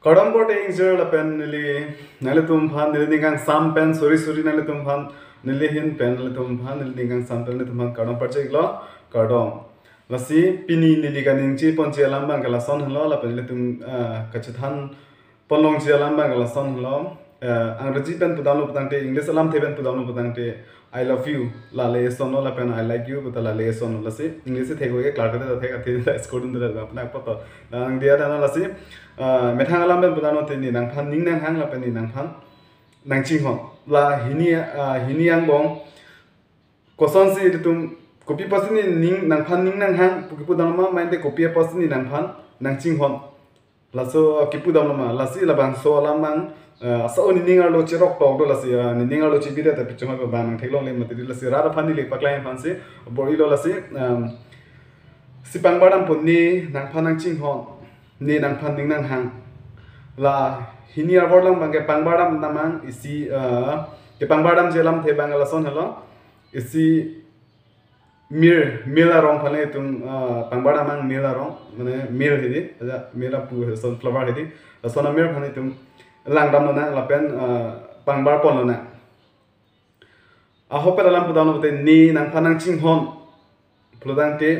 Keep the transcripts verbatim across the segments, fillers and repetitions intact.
Kardom korte ingjir lapen neli nanglitum aphan neli ning kangsam pen suri suri nanglitum aphan neli ahin pen nanglitum aphan neli ning kangsam pen nanglitum aphan kardom pacheklo, kardom. Lasi pini neli kaningje ponji alam abang ke lason henlo lapen nanglitum ah, kachethan ponlongji alam abang ke lason henlo. Eh, Angreji pen pudamlo putangte, English alamthe pen pudamlo putangte, "I love you" la le asonlo lapen "I like you" puta la le asonlo. Lasi English si thek ke klar kate ta thek, athe ta score dun ta apna poto. Nang dia dana lasi ah, methang alam pen pudamlo te, ne nangphan ning nanghang lapen ne nangphan nangchinghon. La hini ah, hini angbong kosonsi ilitum kopi apotsi ne ning nangphan ning nanghang pu kipudamlo ma, mate kopi apotsi ne nangphan nangchinghon, laso kipudamlo ma. Lasi labangso alam abang ah, asa o nening arlo cherok tok do lasi ah, nening arlo chebi det ta pichong abang nangtheklongle mati di. Lasi rat aphan neli paklang aphansi bor-ilo lasi ah, si pangbardampo, ne nangphan nangchinghon, ne nangphan ning nanghang. La hini arborlang abang ke pangbardam damnang isi ah, kepangbardamji alamthe abang lason henlo. Isi mir, mir arong aphan itum ah, pangbardam abang mir arong, mane mir hidi, aja mir apu sunflower hidi. Lason amir aphan itum langdamlonang lapen ah, pangbar ponlonang. Ahokpet alam pudamlo pute, ne nangphan nangchinghon pulotangte,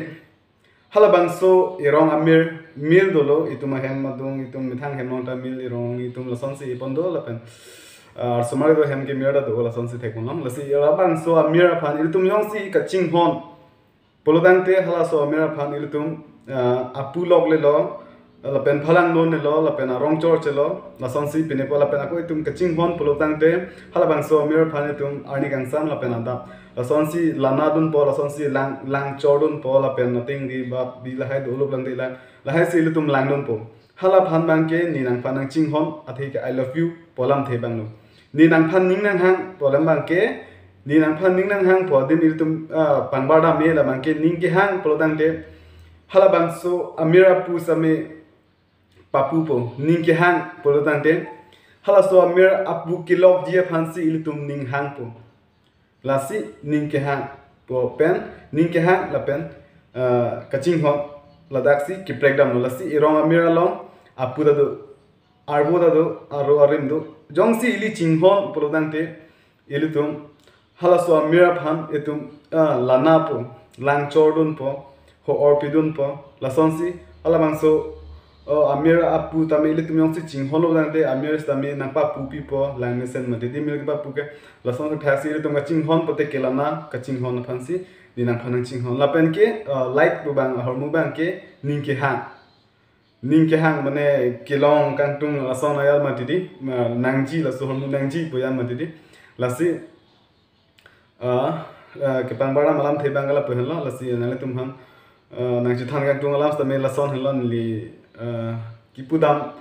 halabangso erong amir, mir dolo, itum ahem adung, itum methang hem along ta mir, erong itum lasonsi ipon do lapen ah, arsomar do hem ke mir ta do lasonsi thekponlong. Lasi labangso amir aphan ilitum jongsi kachinghon pulotangte, halaso amir aphan ilitum ah, apu loklelo lapen phalang lonelo lapen arong chorchelo, lasonsi pinepo lapen ako itum kachinghon pulotangte, halabangso amir aphan itum arni kangsam lapen adap, lasonsi lana dunpo, lasonsi lang, lang chor dunpo lapen noting di bap di lahai dolo pulotangte lang, lahaisi ilitum lang dunpo. Hala aphan abang ke ne nangphan nangchinghon, athe ke "I love you" pu alamthe abanglo. Ne nangphan ning nanghang pu alam abang ke, ne nangphan ning nanghang pu adim ilitum ah, pangbardam me la abang ke ning kehang pulotangte, halabangso amir apu sitame papupo, ning kehang pulotangte, halaso amir apu kelokji aphansi ilitum ning hangpo. Lasi ning kehang pu pen, ning kehang lapen ah, kachinghon, ladaksi keprek damlo. Lasi erong amir along apu ta do, arvo ta do, aro arim do. Jongsi ili chinghon pulotangte, ilitum halaso amir aphan itum ah, lanapo, lang chor dunpo, ho-or pi dunpo, lasonsi halabangso ah, amir apu tame ilitum jongsi chinghonlo tangte, amir sitame nangpapu pipo, lang mesen mati di mir kepapu ke. Lason thaksi ilitum kachinghon pote kelana kachinghon aphansi ne nangphan nangchinghon. Lapen ke ah, light pu abang, ahormu abang ke ning kehang. Ning kehang mane kelong kangtung lason ajat mati di, ah, nangji, laso ahormu nangji pu ajat mati di. Lasi ah, ah, kepangbardam alamthe abang ke lapu henlo, lasi nanglitum aphan ah, nangchethan kangtung alam sitame lason henlo, neli ah, kipudam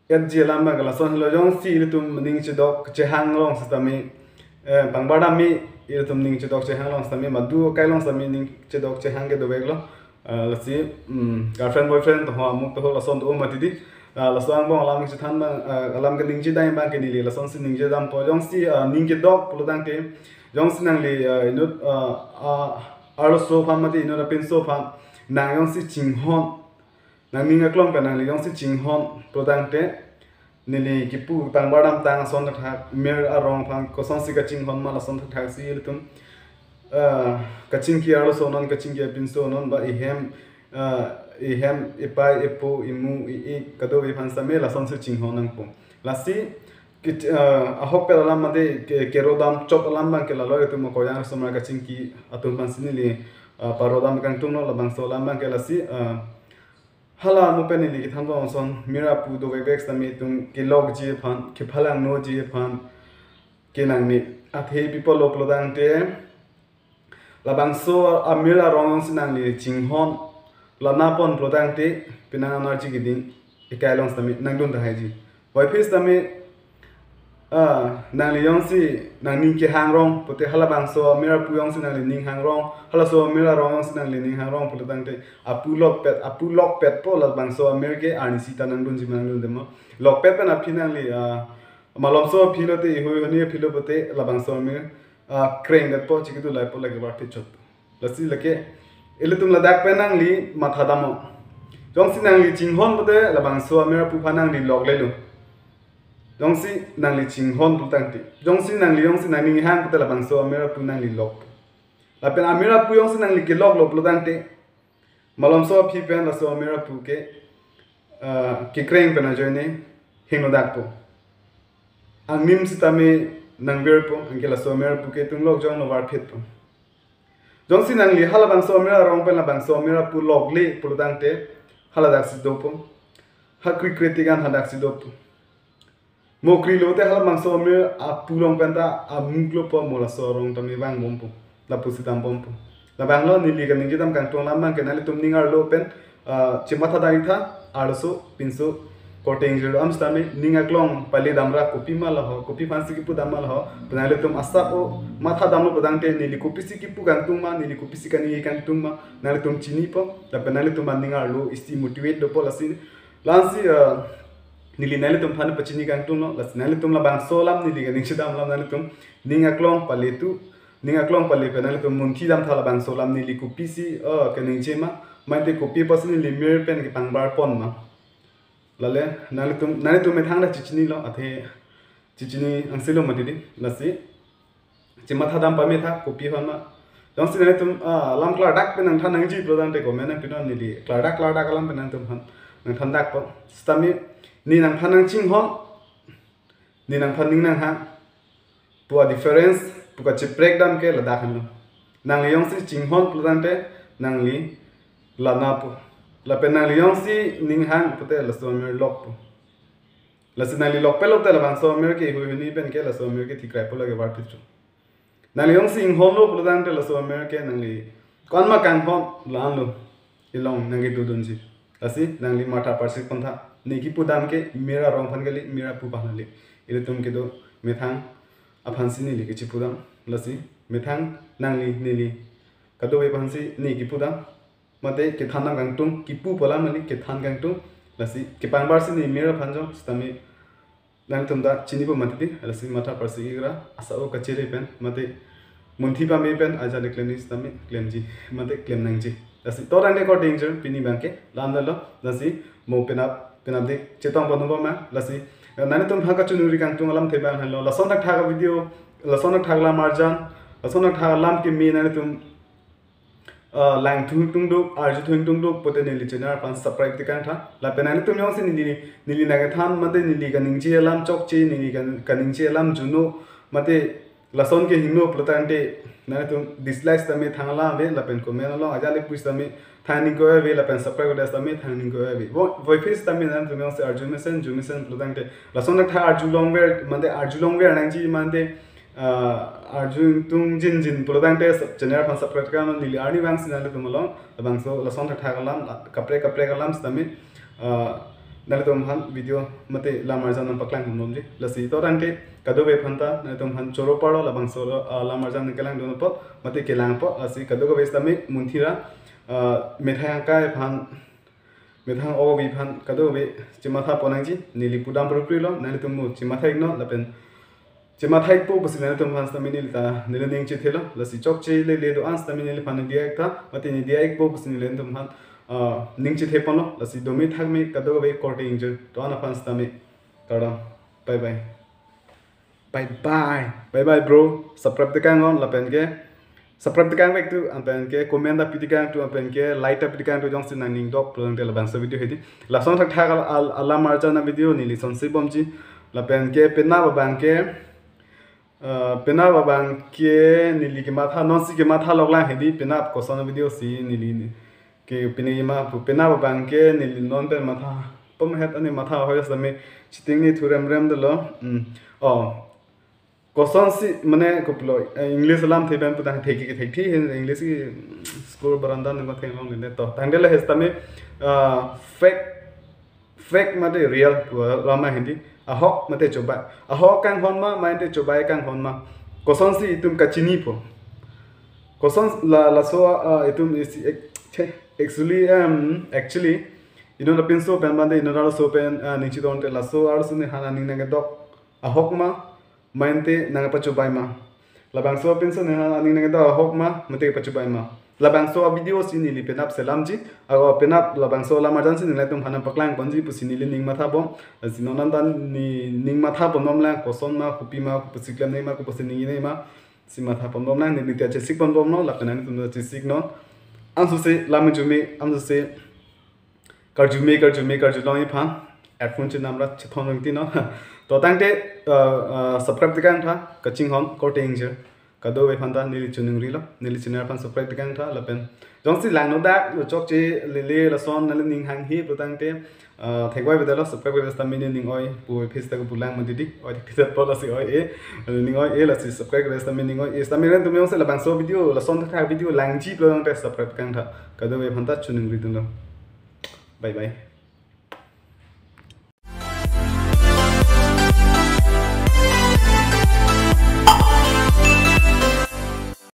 etji alam abang ke lason henlo. Jongsi ilitum ning chedok chehang along sitame, eh, pangbardam me, ilitum ning chedok chehang along sitame, madu akai along sitame ning chedok chehang ke doveklo. Ah, lasi mm, girlfriend boyfriend to ho, amuk to ho, lason to mati di. Ah, laso angbong alam chethan abang ah, alam keningje dam abang ke neli lasonsi ningje dampo. Jongsi ah, ning kedok pulotangte, jongsi nangli ah, inut ah, ah, arloso aphan mati inut apinso aphan nang jongsi chinghon, nangning aklong pen nangli jongsi chinghon pulotangte, neli kipu pangbardam tang ason thakthak, mir arong aphan kosonsi kachinghon ma lason thakthaksi ilitum ah, kachingki arloso non, kachingki apinso non, ba ihem ah, ihem, ipai, ipo, imu, i-ik, kadokave aphan sitame lasonsi chinghon nangpo. Lasi kich- ah, ahokpet alam mate ke, kerodam chot alam abang ke lalo, itum ako yang arsomar kachingki atum aphansi neli ah, parodam kangtunglo, labangso alam abang ke lasi ah, hala mo pen neli kethan bom ason, mir apu dovekvek sitame itum kelokji aphan, kephalangnoji aphan ke nangne. Athe pi apotlo pulotangte, labangso amir arong jongsi nangli chinghon, lana pon pulotangte, penang anarji keding ekai along sitame nangdun tahaiji. Puvoiphit sitame ah, nangli jongsi nangning kehang rong pote, halabangso amir apu jongsi nangli ning hang rong, halaso amir arong jongsi nangli ning hang rong pulotangte, apu lokpet, apu lokpetpo, labangso amir ke arnisi ta nangdunji ma nangdunde ma. Lokpet pen aphi nangli ah, malomso aphi lote, ihoi honi aphi lo pote, labangso amir ah, krengdetpo, chikidulaipo, lake varphit chot. Lasi lake ilitum ladak pen nangli matha damnon. Jongsi nangli chinghon pute labangso amir apu aphan nangli loklelo. Jongsi nangli chinghon putangte, jongsi nangli, jongsi nangli hang pute labangso amir apu nangli lok. Lapen amir apu jongsi nangli keloklo putangte, malomso aphi pen laso amir apu ke, ah, kekreng pen ajoine hingno dakpo. Angnim sitame nangvirpo, anke laso amir apu ke tunglok jong no varphitpo. Jongsi nangli halabangso amir arong pen labangso amir apu lokle putangte, haladaksi dopo. Ha krikre tigan hadaksi dopo. Mo krilo te halabangso amir apu along pen ta amuk lopo, mo laso arong tame vangbompo. Lapusi dambompo. Labanglo neli kaningje dam kangtung alam abangke nanglitum ning arlo pen, ah, chematha dai tha, arloso pinso korte ingjir am sitame ning aklong pale damra kopima laho, kopi aphansi kipu dam ma laho, pen nanglitum asap o matha damlo putangte neli kopisi kipu kangtung ma, neli kopisi kaningje kangtung ma, nanglitum chinipo, lapen nanglitum aning arlo isi motivate dopo lasi. Lasi, ah, neli nanglitum aphan pachini kangtunglo, lasi nanglitum labangso alam neli kaningje dam alam nanglitum ning aklong pale tu, ning aklong pale pen nanglitum munthi dam tha labangso alam neli kopisi, ah, kaningje ma, mate kopi apotsi neli mir pen kepangbar pon ma. Lale, nanglitum, nanglitum methang ta chechinilo, athe chechini angsilo mati di, lasi. Chematha dam pame tha, kopi aphan ma. Jongsi nanglitum, ah, alam klardak pen nangthan nangji putangte comment nangpinon, neli klardak klardak alam pen nanglitum aphan nangthan dakpo. Sitame, ne nangphan nangchinghon, ne nangphan ning nanghang pu a-difference, pu kacheprek dam ke ladak henlo. Nangli jongsi chinghon putangte, nangli lanapo. Lapen nangli jongsi ning hang pute laso amir lokpo. Lasi nangli lokpe lokte labangso amir ke hui hini pen ke laso amir ke thikrai po lake varphitcho. Nangli jongsi inghonlo putangte laso amir ke nangli ko-an ma kanghon la-anlo, ilong nangkedodunji. Lasi nangli matha parsik pon tha. Ne kipu dam ke mir arong aphan kali, mir apu aphan kali. Ilitum kedo methang aphansi neli kechipu dam. Lasi methang nangli neli kadokave aphansi ne kipu dam. Mate kethan dam kangtung, kipu pu alam kali, kethan kangtung. Lasi kepangbarsi ne mir aphan jong sitame nangtum ta chinipo mati di, lasi matha parsik ikra, asap o kachere pen, mate munthi pame pen ajat le klemji sitame klemji, mate klem nangji. Lasi to tangte korte ingjir pini abangke la-an lo, lasi mo penap, penap dik chetong pon bom ma, lasi, eh, nanglitum ha kachiningri kangtung alamthe abang henlo, lason thakthak video, lason thakthak alam arjan, lason thakthak alam keme nanglitum, ah, langthu ingtungduk, arjuthu ingtungduk pute neli channel aphan subscribe tekang tha. Lapen nanglitum jongsi neli, neli nangkethan mate neli kaningje alam chokche, neli kan-, kaningje alam juno mate lason ke hingno putangte nanglitum dislike tame thang alam ave, lapen comment along ajat le pu sitame thang ningko ave, lapen subscribe tame thang ningko ave. Vo-, voiphit tame nanglitum jongsi arju mesen, ju mesen putangte lason thakthak arjulongver, mate arjulongver nangji mate, ah, arju ingtung jinjin putangte sub-, channel aphan subscribe tekang, neli arni vangsi nanglitum along labangso lason thakthak alam, kaprek kaprek alam sitame, ah, nanglitum aphan video mate alam arjan nangpaklang bomji. Lasi to tangte kadokave aphan ta nanglitum aphan choro paro labangso, ah, alam arjan nangkelangdun apot mate kelangpo, lasi kadokave sitame munthira, ah, methang kai aphan, methang ovi aphan kadokave chematha pon nangji, neli pudam pruprilo, nanglitum mo chematha iknon, lapen chematha ikpo pusi nanglitum aphan sitame neli ta, neli ning chethelo, lasi chokche lele do-an sitame neliphan neli diya ik tha, mate neli diya ikpo pusi neli nanglitum aphan, ah, ning chethe ponlo, lasi dome thakme kadokave korte ingjir, to-an aphan sitame kardom. Bye bye. Bye bye. Bye bye, bro. Subscribe tekang non, lapen ke subscribe tekang vek tu, lapen ke comment ta pi tekang tu, lapen ke like ta pi tekang tu, jongsi nangning dok putangte labangso video hedi. Lason thakthak al-, al-, alam arjan avideo neli sonsi bomji. Lapen ke penap abangke, eh, penap abangke neli kematha, nonsi kematha loklang hedi, penap koson avideo si neli ni ke pini ma pu penap abangke neli non pen matha pom het ani matha hoi sitame chiting ni thurem rem dolo. Hmm. Oh. Kosonsi mane kopilo, eh, English alamthe pen putang thek ki thek thi hin English ki, mm, school baranda nang theng long ne to. Tangte la sitame, ah, fake, fake mate real pu alam ma hedi. Ahok mate chobai. Ahok kanghon ma, mate chobai kanghon ma. Kosonsi itum kachinipo. Koson la, laso, ah, itum isi ek-, che, actually, em, actually, inut apinso pen mate inut arloso pen, ah, ning chidonte laso arloso nephan aning nangkedok ahok ma, mate nangpachobai ma. Labangso apinso nephan aning nangkedok ahok ma, mate pachobai ma. Labangso a-video si neli penap selamji. Ako penap labangso alam arjan si nanglitum aphan nangpaklang ponji pusi neli ning matha bom. Si non anta ne ning matha bomnong lang, koson ma, kopi ma, kopusi klemnei ma, kopusi ningnei ma, si matha bomnong lang, neli ta chesik bomnong, lapen nanglitum ta chesik non. Ansose lam arjume, ansose karjume, karjume, karjulongji aphan headphone chenam ra chethon rengti non. To tangte, uh, uh, subscribe tekang tha, kachinghon korte ingjir. Kadokave aphan ta neli chiningrilo, neli channel aphan subscribe tekang tha lapen jongsi langno dak lo chokche lele lason nangli ning hanghe pu tangte, uh, thekvai bedalo, subscribe beda seta mini ning oi pu face ta kepu lang mati di, oi thek thek pol asi oi e, ning oi e lasi subscribe beda seta mini ning oi e, seta mini tum jongsi labangso video, lason thak video langji pulo tangte subscribe tekang tha. Kadokave aphan ta chiningri dunlo. Bye bye.